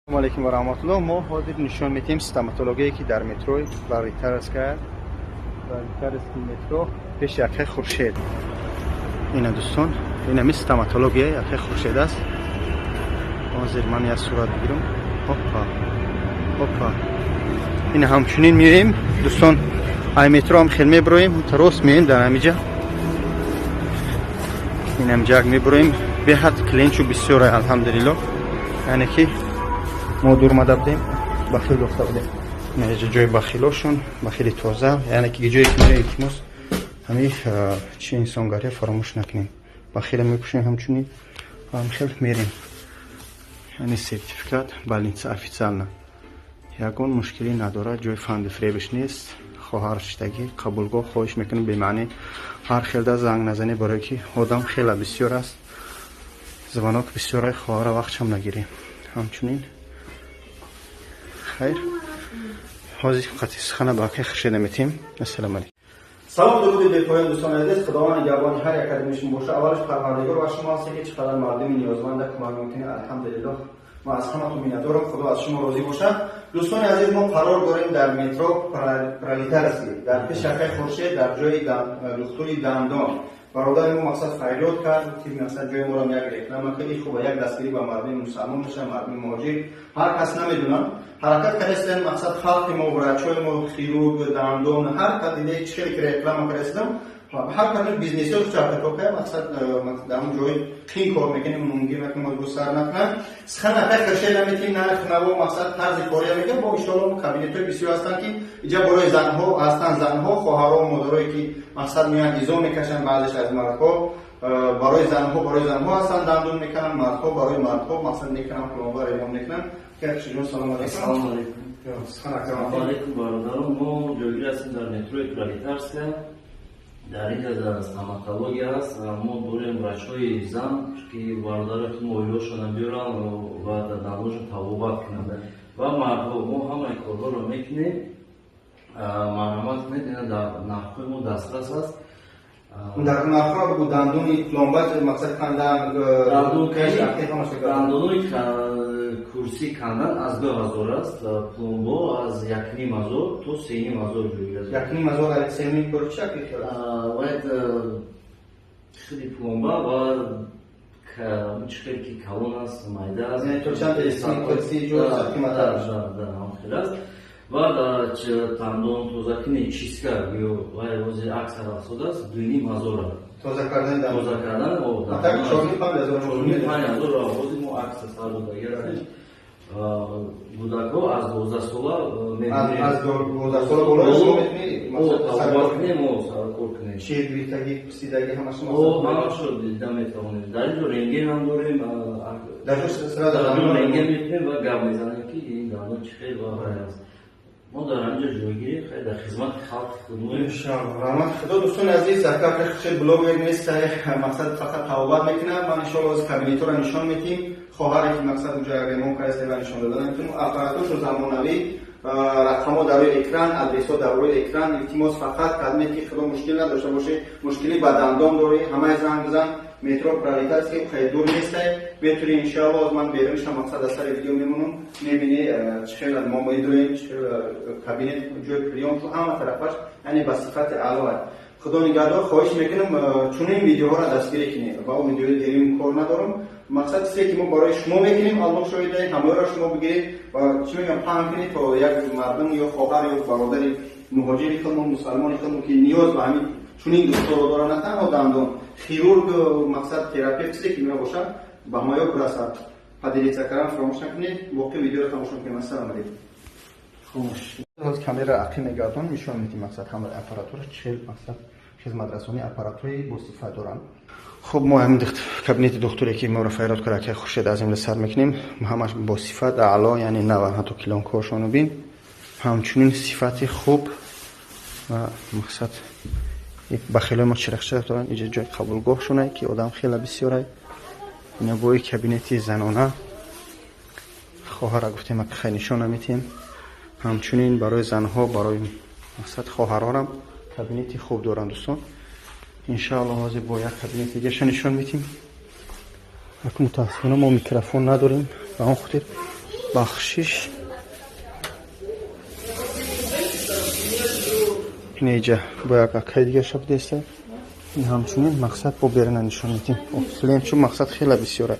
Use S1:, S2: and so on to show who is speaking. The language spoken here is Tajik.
S1: Алейкум ва раҳматуллоҳ. Мо ҳозир нишон медиҳем стоматологие, ки дар метрои Пролетарская, Пролетарский метро, пеши акаи Хуршед. Ина, дӯстон, инами стоматология акаи Хуршед аст. Ҳозир ман як сурат бигирам. Опа, опа, ина ҳамчунин меоем, дӯстон, ай метро ҳам хел мебироем, рост меоем, дар ҳамиҷа, инамҷа мебироем. Беҳад клиентчу бисёре, алҳамдулиллоҳ. Яъне ки мо дур омада будем, бахил гуфта будем. Инҷа ҷои бахилошон, бахили тоза. Яъне ки ҷое ки мерем, илтимос, ҳами чи инсонгария фаромӯш накунем. Бахила мепӯшем, ҳамчунин ҳамхел мерем. Яъне сертификат больница официально, ягон мушкилӣ надорад, ҷои фанду фиребиш нест. Хоҳар шиштагӣ қабулгоҳ. Хоҳиш мекунем, бемаънӣ ҳар хелда занг назанӣ, барое ки одам хела бисёр аст, звонок бисёра, хоҳара вақтшам нагирем. Ҳамчунин, хайр, ҳозир қати сухана ба акаи Хуршеда метиҳем. Ассалому алейкум. Салом, дуруди бепоён, дӯстони азиз. Худованд нигаҳбони ҳар як кадоми шумо боша. Аввалаш Парвардигор ва шумо ҳасте, ки чӣ қадар мардуми ниёзманда кӯмак мекунед. Алҳамдулиллоҳ, мо аз ҳаматон миннатдорам. Худо аз шумо розӣ бошад. Дӯстони азиз, мо қарор дорем дар метро Пролетарский, дар пеши акаи Хуршед, дар ҷои духтури дандон. Бародари мо, мақсад, фарёд кард, ки, мақсад, ҷои моро як реклама кардӣ. Хуб, як дастгирӣ ба мардуми мусалмон мешавад, мардуми муҳоҷир. Ҳар кас намедонам, ҳаракат кардастем, мақсад, халқи мо, врачои мо, хирург, дандон, ҳар кас диде, чӣ хеле ки реклама кардастем. Ҳар кадом бизнесҳо чархатока, мақсад, дар он ҷои қин кор мекунем, мумкин накунем, бо сар накунам. Сухан акай Хуршед наметим, нархнаво, мақсад, тарзи кория мегӯям. Бо иншоалло кабинетҳои бисёр ҳастанд, ки иҷа барои занҳо ҳастанд, занҳо, хоҳаро, модарое, ки, мақсад, меоянд, изо мекашанд. Баъзеш аз мардҳо барои занҳо ҳастанд, дандон мекунанд, мардҳо барои мардҳо, мақсад, мекунанд, пломба ремонт мекунанд. Ҷон, салом алейкум.
S2: Ассалому алейкум.
S1: Сухан.
S2: Ассалому алейкум, бародарон. Мо ҷойгир ҳастем дар метрои Пролетарская. Дар инҷа дар стоматология аст. Мо дорем врачҳои зан, ки бародарои худ оилаҳошона биёранд ва дар дандоншон табобат кунанд, ва мардҳо. Мо ҳамаи корҳоро мекунем. Марҳамат кунед, ина дар нархҳои мо дастрас аст.
S1: Дар нархҳо бугу, дандони пломба, мақсад, кандан.
S2: Дандонои курсӣ кандан аз 2000 аст, пломбо аз 1500 то 3500 ҷойгир аст.
S1: 1500, сеним кор чӣ?
S2: Бояд худи пломба ва чӣ хел ки калон аст, майда аст.
S1: То чанд курси
S2: хел аст. Ва дар дандон тозакунӣ, чистка ё вай ҳозир аксар афзод аст, 2500.
S1: Тоза кардани?
S2: Тоза кардан 4500. Ҳозир мо аксия сар додагӣ ҳастем. Кӯдакҳо аз 12 сола.
S1: Аз 12 сола боло шумо
S2: метавонед кунем, саркор кунем.
S1: Ширгирифтагӣ, пусидагӣ, ҳамааш?
S2: Ҳамашро дида метавонем. Дар инҷо рентген ҳам дорем.
S1: Дар
S2: рентген мекунем ва гап мезанем, ки ин дандон чӣ хел ва вай аст. Мо дар ҳаминҷо ҷойгирем, хеле дар хизмати халқи худмоем.
S1: Иншоалло, раҳмат Худо. Дӯстони азиз, ака Хуршед блогер нест, мақсад, фақат табобат мекунад. Ман иншоалло аз кабинетҳоро нишон медиҳем. Хоҳаре ки, мақсад, уҷа ремонт кардаст ва нишон дода наметавонем. Аппаратошо замонавӣ, рақамҳо дар рӯи экран, адресҳо дар рӯи экран. Илтимос, фақат кадме ки, Худо, мушкил надошта бошӣ, мушкилӣ ба дандон дорӣ, ҳамаи занг бизан. Метро Пролетарский хеле дур нестай, метавонӣ. Иншоалло, ман берунша, мақсад, аз сари видео мемонам, мебинӣ, чӣ хел мо медурем, чӣ хел кабинет, ҷои приём, ҳама тарафаш, яъне ба сифати аъло. Худо нигаҳдор. Хоҳиш мекунам, чунин видеоҳоро дастгирӣ кунед. Ва он видеои дерим кор надорам. Мақсад, чизе ки мо барои шумо мекунем, Аллоҳ шоҳида, ҳамаро шумо бигиред ва, чӣ мегӯям, паҳн кунед, то як мардум ё хоҳар ё бародари муҳоҷири худмон, мусалмони худмон, ки ниёз ба ҳамин чунин духторо дорад, на танҳо дандон, хирург, мақсад, терапевт, чизе ки мебошад, ба ҳамаё бирасад. Поделиться кардан фаромӯш накунед. Боқи видеоро тамошо кунем. Ассалому алейкум. Хомӯш, камера ақӣ мегардон, нишон медиҳем, мақсад, ҳамаи аппаратура чел, мақсад, хизматрасонии аппаратҳои босифат доранд. Хуб, мо ҳамин кабинети духтуре, ки моро фарёд кард акай Хуршед, аз имла сар мекунем. Ҳамаш бо сифат аъло, яъне нава, ҳатто плёнкаҳошону бин. Ҳамчунин сифати хуб ва, мақсад, ба хелои мо чирақча доранд. Иҷа ҷои қабулгоҳшонае, ки одам хела бисёрай. Ина бои кабинети занона. Хоҳара гуфтем, хай, нишон наметиҳем. Ҳамчунин барои занҳо, барои, мақсад, хоҳаронам кабинети хуб доранд. Дӯстон, иншаалло, ҳозир бо як кабинети дигаша нишон медиҳем. Аку мутаассифона мо микрофон надорем, ба он хотир Бахшиш, инеҷа бо як акаи дига шабдеста. Ин ҳамчунин, мақсад, бо берина нишон медиҳем. Клиент чун, мақсад, хеле бисёра.